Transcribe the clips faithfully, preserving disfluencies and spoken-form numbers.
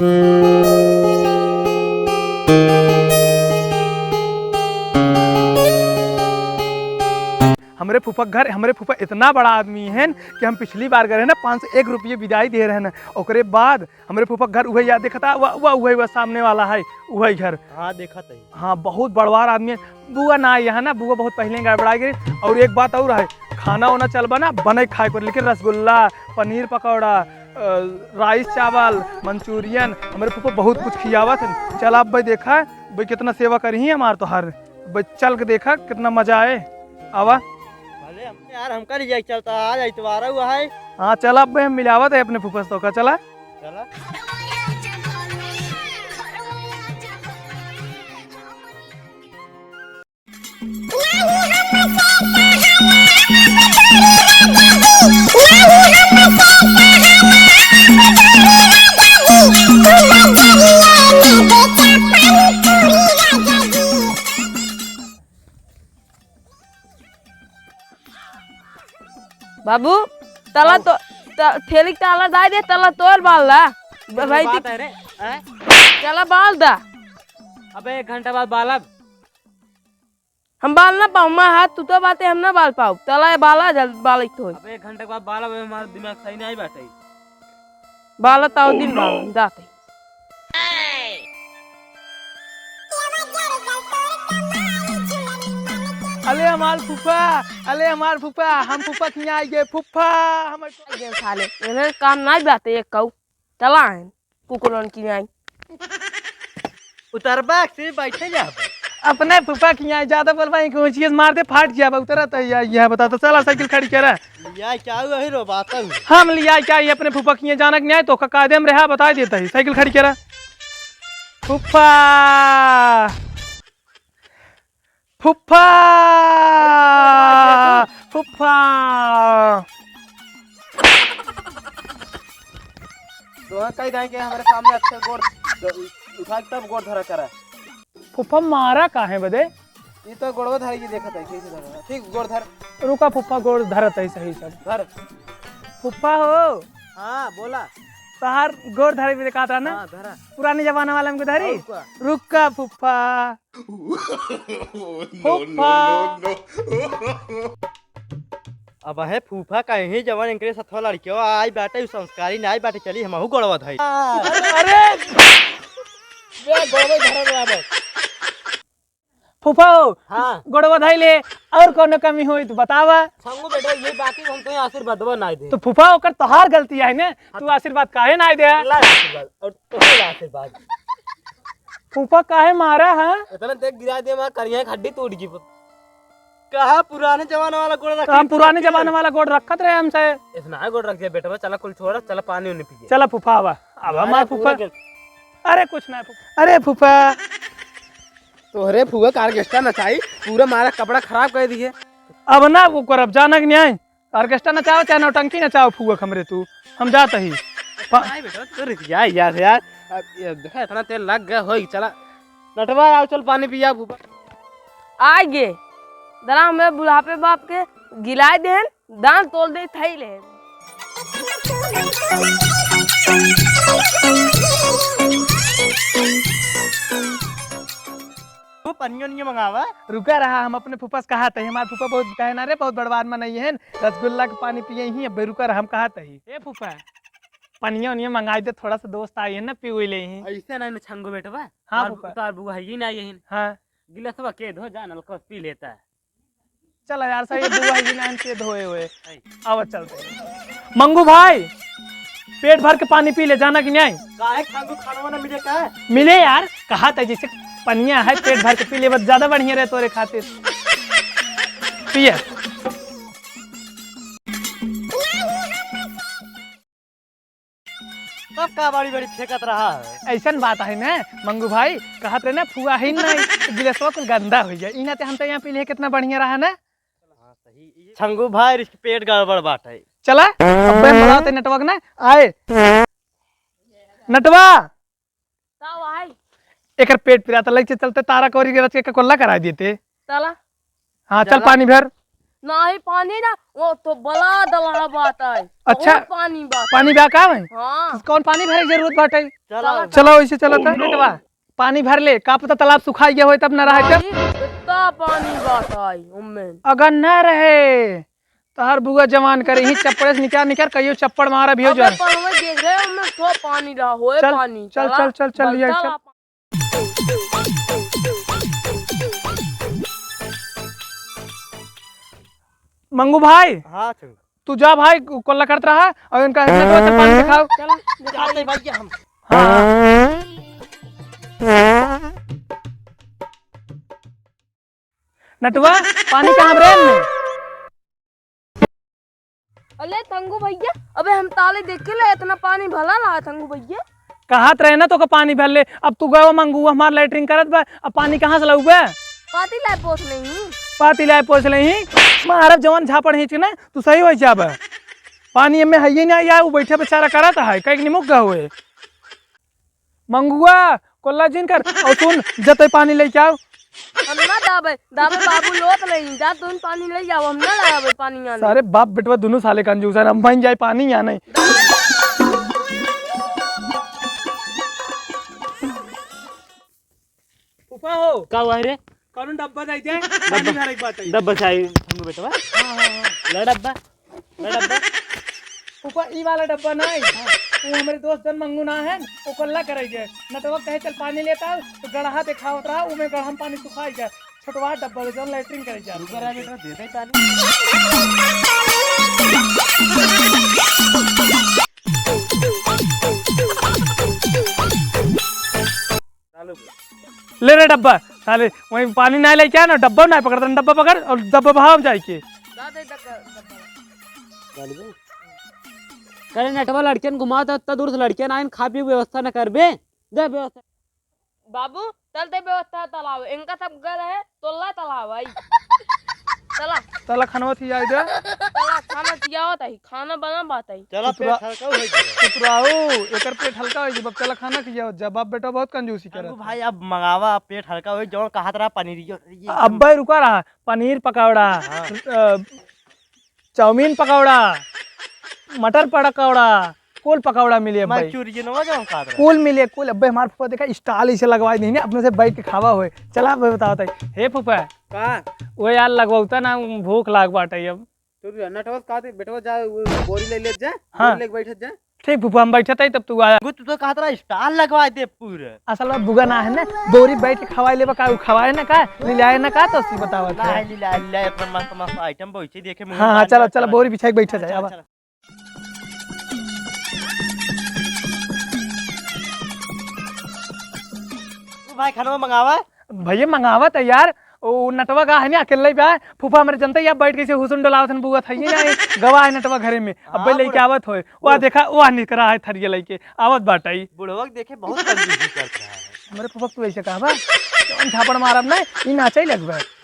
हमरे फूफा के घर, हमरे फूफा इतना बड़ा आदमी हैं कि हम पिछली बार गए रहे ना, पाँच सौ एक रुपये बिदाई दे रहे हैं। ओकरे बाद हमरे फूफा के घर उहइ याद देखता, वह, वह, उहइ, वह सामने वाला है, उहइ घर। हाँ, देखत है। हाँ, बहुत बड़वार आदमी है। बुआ ना आई है ना, बुआ बहुत पहिले गड़बड़ा गई। और एक बात और है, खाना वाना चलबा ना, बने खाए पर, लेकिन रसगुल्ला, पनीर पकौड़ा, अ, राइस चावल, मंचूरियन, हमरे फूफा बहुत कुछ खियावत हैं। चल अब भाई देखा, भाई कितना सेवा करी है हमार तोहार। भाई चल के देखा कितना मजा आए। आवा। भले हम, यार, हमका ले जाए, चलता, आज इतवार हुआ है। हाँ, चल अब भाई हम मिलावत है अपने फूफा से तोका, चला। चला। बाबू, तला तो, त-, थैली के ताला दाई दे, तला तोर बाल ला। ब-, भाई बात दिख- है रे, हैं? चला बाल दा। अबे एक घंटा बाद बालब। हम बाल ना पाऊ, माँ हाथ तू तो बाते हम ना बाल पाऊ। तला बाला जल बाल एक तो होई। अबे एक घंटा के बाद बालब, अबे हमारा दिमाग सही नहीं बाटे। बाला ताऊ दिन बाल जाते। अले हमार फूफा, अले हमार फूफा, हम फूफा खियाई गे फूफा, हम गेल साले, इन्हें काम नहीं बाते एक कऊ, चला है, कुकुरन की नहीं। उतरबा से बैठे जा। अपने फूफा खियाई ज्यादा बोलबा, एक ऊँचिए से मार दे, फाट जाबा, उतरत है या, यह बता तो, चला साइकिल खड़ी करा। लिया क्या हुआ है रो बात है? हम लिया क्या, ये अपने फूफा खियाई जानक नहीं आए, तो का कायदे में रहा, बता देता है, साइकिल खड़ी करा। फूफा, फूफा, फूफा। तो कई दाई के हमारे सामने अच्छे गोड़ द-, उठा के तब गोड़ धरा करा। फूफा मारा काहे बदे? ये तो गोड़वा धरे की देखत है, कैसे धरा? ठीक, गोड़ धर। रुका फूफा, गोड़ धरत है सही सब। धर। फूफा हो। हाँ, बोला। तोहार गोड़ धरे भी देखात रहा ना? हाँ, धरा। पुराने जमाना वाला हमको धरी। और का? रुका फूफा। फूफा। अब है फूफा कहीं जवन इनके सथवा लड़कियों आई बाटे, उ संस्कारी ना आई बाटे, चली हमहू गोड़वा धई। अरे, अरे। ये गोड़वा धरे रहा बस। फूफा हो, हाँ। गोड़वा धई ले, और कौनो कमी होई तो बतावा। संगू बेटा, ये बाकी हम तो आशीर्वादवा ना दे। तो फूफा ओकर तोहार गलती है ने, हाँ। तू आशीर्वाद काहे ना दे? ला आशीर्वाद, और तोहरा आशीर्वाद। फूफा काहे मारा है? इतना देख गिरा दे, वहाँ करिया एक हड्डी टूट गई। कहाँ पुराने जमाने वाला गोड़ रखा? हम पुराने जमाने वाला गोड़ रखत रहे हमसे। इतना गोड़ रख दिया बेटवा, चला कुल छोड़ा, चला पानी उनी पिए। चला फूफा, आवा। अब हमार अरे फूफा। पूरा के- अरे कुछ ना फूफा। अरे फूफा। तोहरे फूफा का ऑर्केस्ट्रा नचाई, पूरा मारा कपड़ा खराब कर दिए। अब ना वो करब, जाना कि नहीं? ऑर्केस्ट्रा नचाओ चाहे नौटंकी नचाओ फूफा हमरे तू, हम जात ही। पा- नहीं बेटा, तू रुक जा यार, यार। अब ये देखा, इतना तेल लग गया होई, चला। नटवा, आओ, चल पानी पिया फूफा। आगे, दरा हमें बुढ़ापे बाप के गिलाए देहन, दान तोल दे थई ले। वो पनियो नहीं मंगावा। रुका रहा, हम अपने फूफा से कहा तही, हमार फूफा बहुत कहे ना रे, बहुत बड़वार मनई है, रसगुल्ला के पानी पिए ही, अब रुका रहा, हम कहा तही। ए फूफा, पनिया उनिया मंगाई दे, थोड़ा सा दोस्त आई है ना, पी ले ही। ऐसे ना, ना छंगो बेटवा। हाँ तार, फूफा। तार बुआ है ही ना यही। हाँ। गिलासवा के धो जा, नलका पी लेता है। चला यार, सही बुआ है ही ना, इनके धोए हुए। है। आवा चलते। मंगू भाई, पेट भर के पानी पी ले, जाना कि नहीं? काहे खांगू खानवा ना मिले का? मिले यार, कहा था जैसे पनिया है, पेट भर के पी ले, बस ज्यादा बढ़िया रहे तोरे खातिर। पिए। तब का बड़ी बड़ी फेंकत रहा है? ऐसन बात है ना मंगू भाई, कहत रहे ना फुआ ही नहीं, तो गिलासवा कुल गंदा हो जाए। इना ते हम तो यहाँ पी ले कितना बढ़िया रहा ना। हाँ, सही। छंगू भाई, इसके पेट गड़बड़ बाटे। चला, अब्बे हम बढ़ाते नेटवर्क ना आए। नटवा। का भाई? एकर पेट पिरात लग चलते तारा कौरी के रच के कोल्ला करा देते। चला। हाँ, चल चला। पानी भर। नाही पानी ना, वो तो बला दलहा बात है। अच्छा। बहुत पानी बात है। पानी बा का है? हाँ। कौन पानी भरे के जरूरत बाटे? चला। चला। चला, वैसे चला था। बेटवा, पानी भर ले, का पता तालाब सुखाई गया होय तब न रहे तब। नाही, इतना पानी बात है उनमें। अगर न रहे, तोहार बुआ जवान करे, ही चप्पड़ से निकार निकार, कहियो चप्पड़ मारा भी हो अबे जाए। पनवे देख रहे, उनमें तो पानी रहा होय, चल, पानी। चल, चला, चल, चल, चल, लिया, बलता चल। ला मंगू भाई, हाँ, चल। तू जा भाई, कोल्ला करत रहा और इनका इतना तो अच्छा पानी दिखाओ। चला, दिखाते भैया हम। हाँ। नटवा, पानी कहाँ रे इनमें? अले थंगू भैया, अबे हम ताले देख के ले, इतना पानी भला ला थंगू भैया। कहत रहे ना तोका पानी भर ले, अब तू गवा मंगू हमार लैट्रिन करत बा, अब पानी कहाँ से लाउबे? पाती लाए पोछ नहीं। पाती लाए पोछ नहीं, मारब जवन झापड़ हींच के ना, तू सही हो जाबे। पानी एमे हइये ना आया, वो बैठे बेचारा करत है, कहीं निमुक गए हुए। मंगुआ, कोल्ला जिन कर, और सुन, जतई पानी लेके आओ। हम ना दाबे, दाबे बाबू लोत नहीं, जा तुम पानी ले जाओ, हम ना लाबे पानी आने। सारे बाप बेटवा दोनों साले कंजूस हैं, हम बन जाए पानी या नहीं। फूफा हो। का हुआ है रे? कौन डब्बा दे दे, पानी भरे के बात है। डब्बा चाहिए हमको बेटवा। हाँ, हाँ, हाँ। ला डब्बा। ला डब्बा। फूफा, ई वाला डब्बा ना है। हाँ। वो हमरे दोस्त जन मंगू ना है, वो कोल्ला करे गए। नटवा कहे, "चल पानी लेता हूँ," तो गड़हा दिखावत रहा, उमे गड़हा में पानी सुखाई गया। छोटवा डब्बा ले, जौन लैट्रिन करे जा। रुको रे बेटा, दे दे पानी। ले रे डब्बा, साले वहीं पानी ना लेके आ ना, डब्बा ना पकड़ता, डब्बा पकड़ और डब्बा बहाव जाए के। करे नटवा लड़कियन घुमाओ तो इतना दूर से लड़कियन आइन, खा पी व्यवस्था न करबे, दे व्यवस्था। बाबू, चलते व्यवस्था तालाब, इनका सब घर है, तोला तालाब आई। चला। तला खानवा थी आई दे। तला खाना खियावत आई, खाना बना बात आई। चला, तुतरा-, पेट हल्का हो गया। तुतराऊ, एकर पेट हल्का हो गया, चला खाना खियावत जा। बाप बेटा बहुत कंजूसी करत अंगू है। भाई, अब मंगावा, पेट हल्का हो, जौन कहत रहा पनीर, ये, ये अब्बे रुका रहा, पनीर पकौड़ा, हाँ। अ, चाउमीन पकौड़ा, मटर पकौड़ा, कुल पकौड़ा मिले अब्बे। मंचूरियनवा जौन कहत रहा। कुल मिले, कुल। अब्बे हमार फूफा देखा, stall इसे लगवाई दीने, अपने से बैठ के खावा होए। चला, अब्बे बतावत है। हे फूफा। का? वो यार, लगवाउता ना, भूख लाग बाटे अब। तो नटवर का दे, बेटवा जा, वो बोरी ले ले जा, हाँ। बोरी लेके बैठत जा। ठीक फूफा, हम बैठत हई, तब तू आया। गो, तू तो कहत रहा stall लगवा दे पूरा। असल में बुआ ना है ना, बोरी बैठ के खवाए लेबा का, उ खवाए ना का, लिलाए ना का, तो सी बतावत है। ला, लिला, लिला, इतना मस्त, मस्त item बैठे देखे, मुँह हाँ, हाँ, पानी चला, आ चला, गया। बोरी बिछाई के बैठा चला, जाए, चला, आवा। चला। तू भाई खाना मंगावा। भैया मंगावत है यार, ओ नटवा का है ना, अकेले बा। फूफा हमरे जनते ही, अब बैठ के इसे हुसुन डोलावत हन, बुआ था, ये ना, गवा है नटवा घरे में। अब हाँ, भाई लेके बुढ़ा। आवत होए। वाह, बुढ़ा। देखा, वाह, निकरा है थरिया लेके, आवत बाटाई। बुढ़वा के देखे बहुत कंजूसी करत रहा है। हमरे फूफा तू ऐसे कहबा, जौन झापड़ मारब ना, ई नाचे लगबे।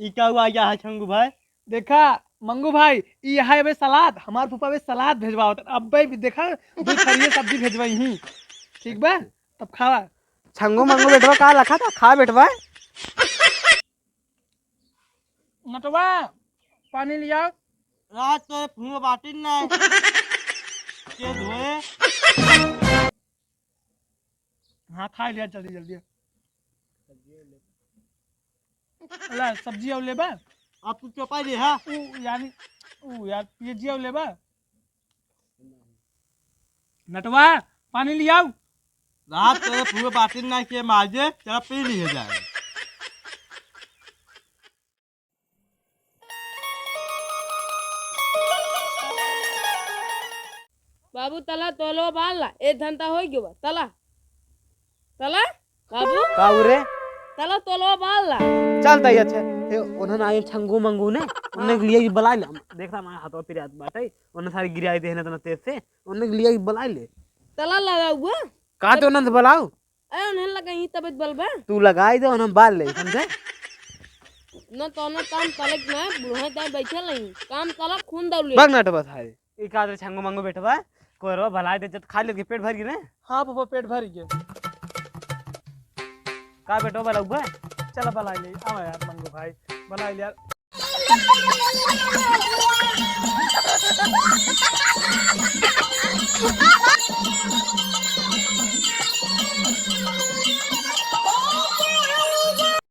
ई का हुआ, या है छंगू भाई? देखा, मंगू भाई, ई है अबे सलाद, हमार फूफा अबे सलाद भेजवावत। अबे भी देखा, दो थरिये सब्जी भेजवाई ही। ठीक बा? तब खावा। छंगू मंगू बेटवा का लखा था? खा बेटवा। नटवा, पानी लिया। रात तो फूल बाटी ना। के धोए? हाँ, खा लिया जल्दी, जल्दी। ला, सब्जी और लेबा? अब तू चौपाई दे, हाँ? ऊ, यानी, ऊ, यार, पियजिया और लेबा? नटवा, पानी लियाऊ। रात के पूरे बाटी ना के माजे, चला पी लिए जाए। बाबू, तला तोलो बाल ला, ए धंधा होई गयो बा, तला। तला, बाबू। का हो रे? तला तोलो बाल ला। चल तई, अच्छा। ए, उन्होंने आए छंगू मंगू ने, उन्हें हाँ। लिए भी बुला ले। देख रहा, मैं हाथों पिरात बाटे, उन्हें सारी गिराई देने तना तेज से, उन्हें लिए भी बुला ले। तला लगा हुआ। कहाँ ते उन्हें बुलाओ? अरे, उन्हें लगा ही तबियत बल बा। तू लगाई दे, उन्हें बाल ले, समझे? न तो न काम तलक ना, बुढ़ा दाई बैठल नहीं। काम तलक खून दौले। बग नट बस है। ई का रे छंगू मंगू बेटवा, पर भलाई दे, जब खा लेके पेट भर गए ना। हाँ पापा, पेट भर गए। का बेटो भला हुआ? चला भलाई ले आवा यार मंगू भाई, भलाई ले यार।